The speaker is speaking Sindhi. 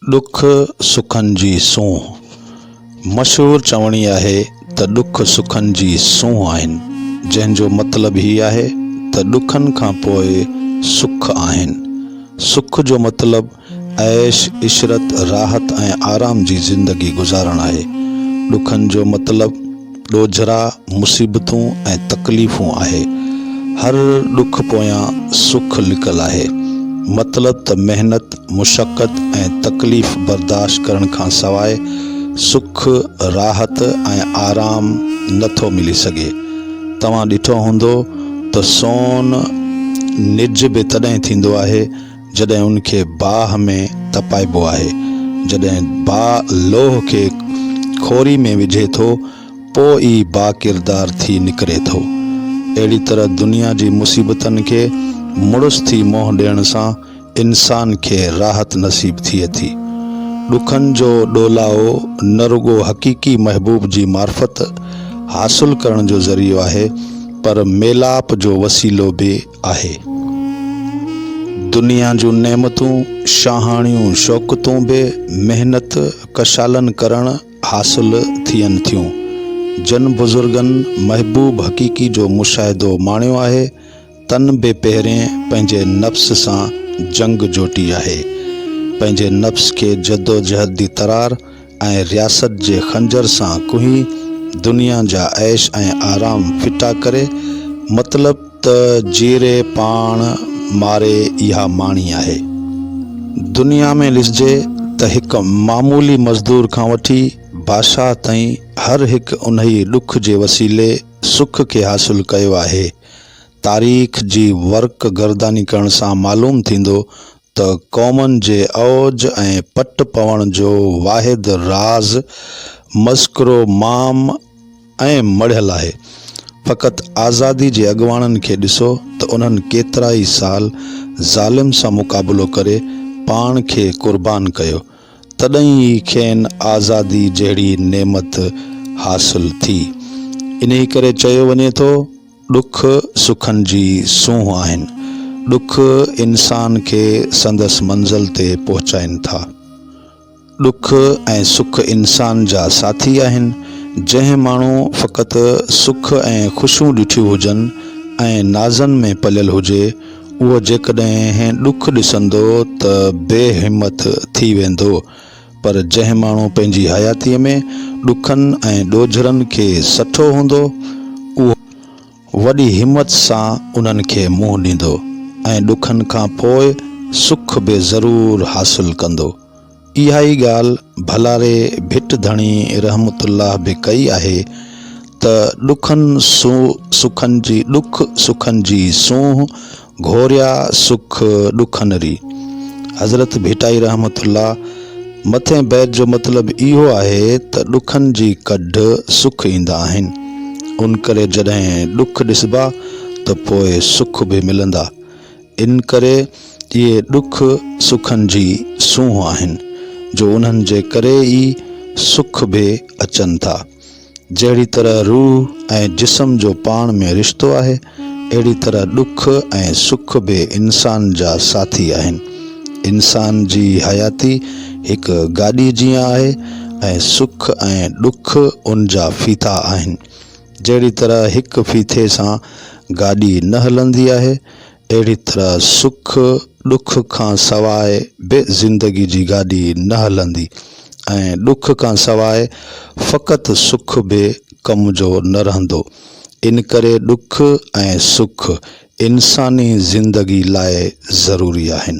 ڏک سکن جي سونهن، مشهور چوڻي آهي ته ڏک سکن جي سونهن آهن، جنهن جو مطلب هي آهي ته ڏکن کان پوء سک آهن. سک جو مطلب عيش، عشرت، راحت ۽ آرام جي زندگي گذارڻ آهي. ڏکن جو مطلب ڏوجهرا، مصيبتون ۽ تڪليفون آهي. هر ڏک پويان سک لڪل آهي. مطلب ته محنت، مشقت ۽ تڪليف برداشت ڪرڻ کان سواء سک، راحت ۽ آرام نه ٿو ملي سگهي. توهان ڏٺو هوندو ته سون نج به تڏهن ٿيندو آهي، جڏهن ان کي باهه ۾ تپائبو آهي. جڏهن باهه لوهه کي کوري ۾ وجهي ٿو، پوء ئي باڪردار ٿي نڪري ٿو. اهڙي طرح دنيا جي مصيبتن کي مڙس ٿي منهن ڏيڻ سان انسان کي راحت نصيب ٿئي ٿي. ڏکن جو ڏولائو نه رڳو حقيقي محبوب جي معرفت حاصل ڪرڻ جو ذريعو آهي، پر ميلاپ جو وسيلو به آهي. دنيا جون نعمتون، شاهاڻيون شوڪتون به محنت ڪشالن ڪرڻ حاصل ٿين ٿيون. جن بزرگن محبوب حقيقي جو مشاهدو ماڻيو آهي، تن به پهرين پنهنجي نفس سان جنگ جوٽي آهي. پنهنجي نفس کي جدوجهد the ترار ۽ رياست جي خنجر سان ڪهي دنيا جا عيش ۽ آرام ڦٽا ڪري، مطلب ته جيري پاڻ ماري اها ماڻي آهي. دنيا ۾ ڏسجي ته هڪ معمولي مزدور کان وٺي بادشاهه تائين هر هڪ انهي ڏک جي وسيلي سک کي حاصل ڪيو آهي. تاريخ جي ورق گرداني ڪرڻ سان معلوم ٿيندو ته قومن جي اوج ۽ پٽ پوڻ جو واحد راز مذڪرو مام ۽ مڙهيل آهي. فقط آزادي جي اڳواڻن کي ڏسو ته انهن ڪيترائي سال ظالم سان مقابلو ڪري پاڻ کي قربان ڪيو، تڏهن ئي کين آزادي جهڙي نعمت حاصل ٿي. انهي ڪري چيو وڃي ٿو. ڏک سکن جي سونهن آهن. ڏک انسان کي سندس منزل تي پهچائين ٿا. ڏک ۽ سک انسان جا ساٿي آهن. جنهن ماڻهو فقط سک ۽ خوشيون ڏٺيون هجن ۽ نازن ۾ پليل هجي، اهو جيڪڏهن ڏک ڏسندو ته بي همت ٿي ويندو. پر جنهن ماڻهو پنهنجي حياتيء ۾ ڏکن ۽ ڏوجهرن کي سٺو هوندو، اهو وڏي همت سان انهن کي منهن ڏيندو ۽ ڏکن کان پوء سک به ضرور حاصل ڪندو. اها ئي ڳالهه ڀلاري ڀٽ ڌڻي رحمت الله به ڪئي آهي ته ڏکن سکن جي ڏک سکن جي سونهن گهوريا سک ڏکن ري. حضرت ڀٽائي رحمة الله مٿين بيت جو مطلب اهو آهي ته ڏکن جي ڪڍ سک ايندا آهن، ان ڪري جڏهن ڏک ڏسبا ته پوء سک به ملندا، ان ڪري اهي ڏک سکن جي سونهن آهن، جو انهن جي ڪري ئي سک به اچن ٿا. جهڙي طرح روح ۽ جسم جو پاڻ ۾ رشتو آهي، اهڙي طرح ڏک ۽ سک به انسان جا ساٿي آهن. انسان جي حياتي هڪ گاڏي جيان آهي ۽ سک ۽ ڏک ان جا ڦيٿا آهن. جهڙي طرح هڪ ڦيٿي سان گاڏي نه هلندي آهي، اهڙي طرح سک ڏک کان سواء به زندگي جي گاڏي نه هلندي ۽ ڏک کان سواء فقط سک به ڪم جو نه رهندو. انڪري ڏک ۽ سک انساني زندگي لاء ضروري آهن.